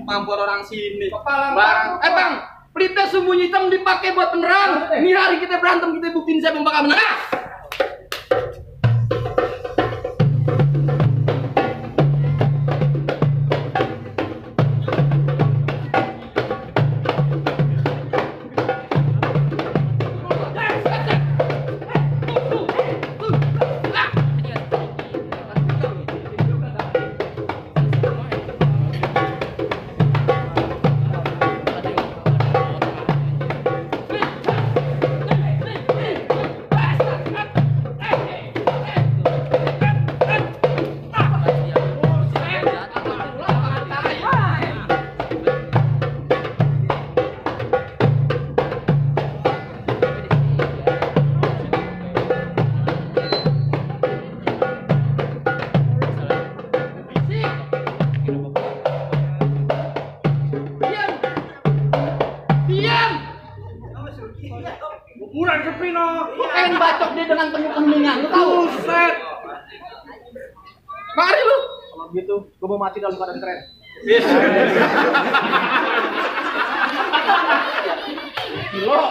kemampuan orang sini. Bang, Bang, pelita sembunyi hitam dipakai buat penerang. Ini hari kita berantem, kita buktiin siapa yang bakal menang. Murah ke Pino. Pengen bacok dia dengan penuh keheningan, lu tahu? Buset. Mari lu. Kalau gitu, gue mau mati dalam keadaan keren. Gila.